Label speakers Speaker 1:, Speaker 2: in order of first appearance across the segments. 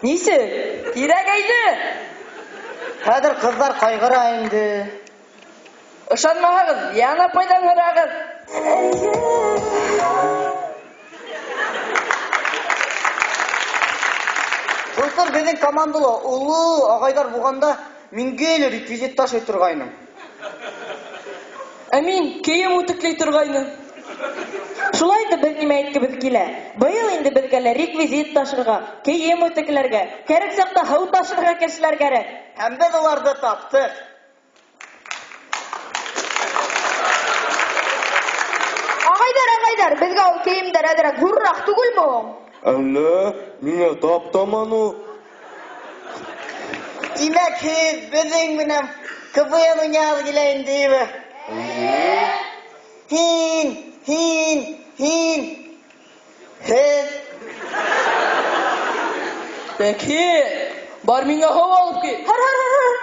Speaker 1: Нисек?
Speaker 2: Кирәгәйҙе.
Speaker 3: Хәҙер ҡыҙҙар ҡайғыра инде.
Speaker 2: Ышанмаһағыҙ, Яна апайҙан һорағыҙ.
Speaker 3: Былтыр беҙҙең командала оло ағайҙар булғанда, мин гел реквизит ташый торғайным.
Speaker 2: Ә мин кейем үтекләй торғайным.
Speaker 1: Шулай итеп беҙ нимә әйткебеҙ килә? Быйыл инде беҙгә лә реквизит ташырға, кейем үтекләргә, кәрәк саҡта һыу ташырға кешеләр кәрәк.
Speaker 3: Һәм беҙ уларҙы таптыҡ.
Speaker 4: Ағайҙар, ағайҙар, беҙгә ул кейемдәр әҙерәк ҙурыраҡ түгелме һуң?
Speaker 5: Әллә, миңә тап-таман ул.
Speaker 3: Тимәк, һеҙ беҙҙең менән КВН уйнағыҙ килә инде, име? Һин, һин, һин, һеҙ.
Speaker 2: Тәкин, бар миңә һыу алып кил.
Speaker 1: Һар, һар, һар, һар.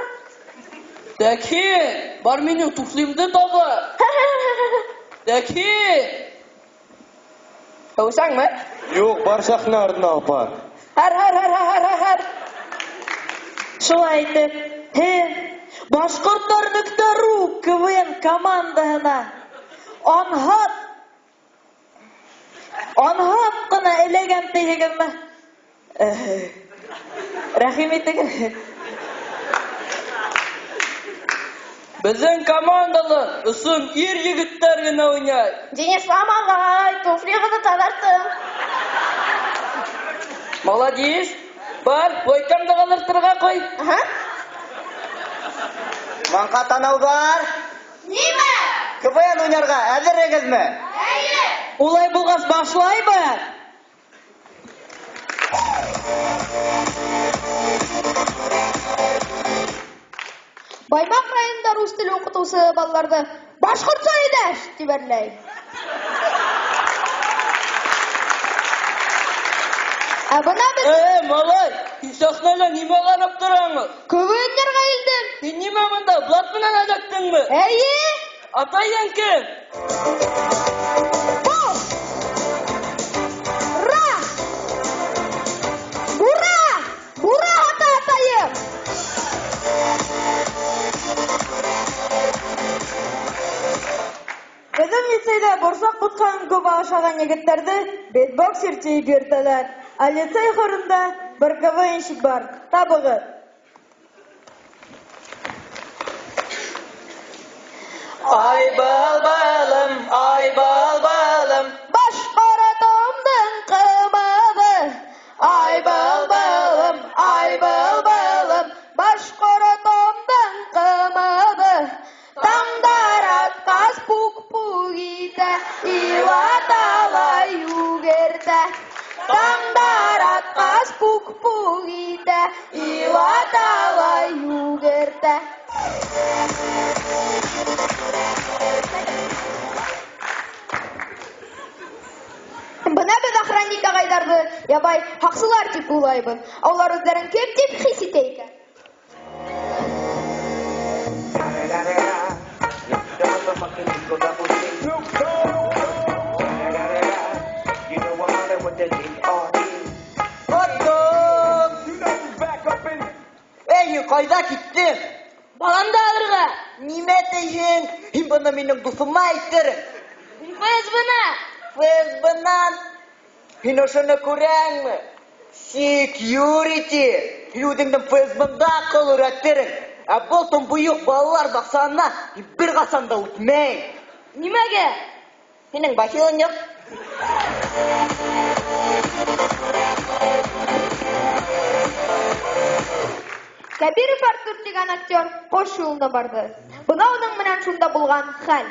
Speaker 2: Тәкин, бар минең туфлимды таба.
Speaker 1: Һар, һар, һар, һар.
Speaker 2: Тәкин. Һыусаңмы?
Speaker 5: Юҡ, бар сәхнә артына апар.
Speaker 2: Һар, һар, һар, һар, һар, һар.
Speaker 1: Шулай итеп, һеҙ Башҡорттар нөктә ру КВН командаһына анһат ҡына эләгәм тиһегеҙме? Рәхим итегеҙ.
Speaker 2: Беҙҙең командала ысын ир егеттәр генә уйнай.
Speaker 4: Динислам ағай, туфлиғыҙҙы таҙарттым.
Speaker 2: Молодец. Бар, плойкамды ҡалдыртырға ҡуй.
Speaker 4: Аһа.
Speaker 3: Маңҡа танауҙар.
Speaker 4: Нимә?
Speaker 3: КВН уйнарға әҙерһегеҙме?
Speaker 4: Эйе.
Speaker 1: Улай булғас башлайбыҙ.
Speaker 4: Баймаҡ районында рус теле уҡытыусы балаларҙы башҡортса һөйләш тип әрләй. Ә бына беҙ
Speaker 2: Малай, һин сәхнәлә нимә ҡарап тораһың?
Speaker 4: КВН-дәргә килдем.
Speaker 2: Һин нимә бында, блат менән эләктеңме?
Speaker 4: Эйе.
Speaker 2: Атайың кем?
Speaker 4: Бу. Ра. Бура. Бура ата атайым.
Speaker 1: Беҙҙең лицейҙа борсаҡ ҡутҡаһын күп ашаған егеттәрҙе битбоксер тиеп йөрөтәләр. Ә лицей хорында бер КВНщик бар. Табығыҙ.
Speaker 3: Ай был-былым, ай был-былым.
Speaker 4: Башҡортомдоң ҡымыҙы. Ай был-былым, ай был-былым. Башҡортомдоң ҡымыҙы. Таңдар атҡас пук-пук итә, илаталай йүгертә. Таңдар атҡас пук-пук итә, илаталай йүгертә. Бына беҙ охранник ағайҙарҙы ябай һаҡсылар тип уйлайбыҙ. Ә улар үҙҙәрен кем тип хис итә икән?
Speaker 3: Эй, ҡайҙа киттең?
Speaker 2: Баламды алырға.
Speaker 3: Нимә тейһең? Һин быны минең дуҫыма әйтерең.
Speaker 2: ФСБ-на.
Speaker 3: ФСБ-нан. Һин ошоно күрәңме? Security. Һин үҙеңдең ФСБ-нда ҡыл өйрәтерең. Ә был томбойоҡ балалар баҡсаһына һин бер ҡасан да үтмәй.
Speaker 2: Нимәгә?
Speaker 3: Һинең бахилың юҡ.
Speaker 4: Кәбиров Артур тигән актер ҡош юлына барҙы. Бына уның менән шунда булған хәл.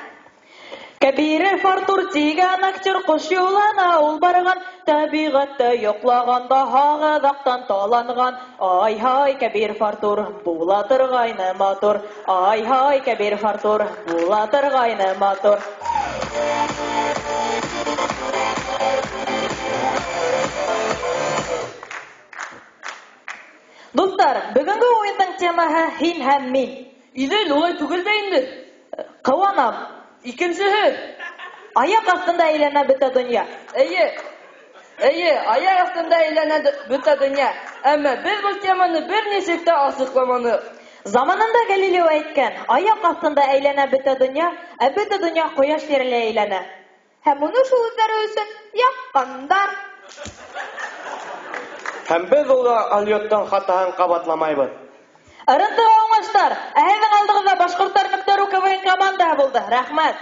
Speaker 1: Кәбиров Артур тигән актер ҡош юлына ул барған, тәбиғәттә йоҡлағанда һағыҙаҡтан таланған. Ай-һай, Кәбиров Артур, була торғайны матур. Ай-һай, Кәбиров Артур, була торғайны матур. Дуҫтар, бөгөнгө уйындың темаһы һин һәм мин.
Speaker 2: Иҙел, улай түгел дә инде.
Speaker 1: Ҡыуанам.
Speaker 2: Икенсеһе.
Speaker 1: Аяҡ аҫтында әйләнә бөтә донъя.
Speaker 2: Эйе. Эйе, аяҡ аҫтында әйләнә бөтә донъя. Әммә беҙ был теманы бер нисек тә асыҡламаныҡ.
Speaker 1: Заманында Галилео әйткән, аяҡ аҫтында әйләнә бөтә донъя, ә бөтә донъя ҡояш тирәләй әйләнә.
Speaker 4: Һәм уны шул үҙҙәре өсөн яҡҡандар.
Speaker 5: Һәм беҙ ул алйоттоң хатаһын ҡабатламайбыҙ.
Speaker 1: РНТ-ға уңыштар! Ә һеҙҙең алдығыҙҙа Башҡорттар.ру КВН командаһы булды. Рәхмәт!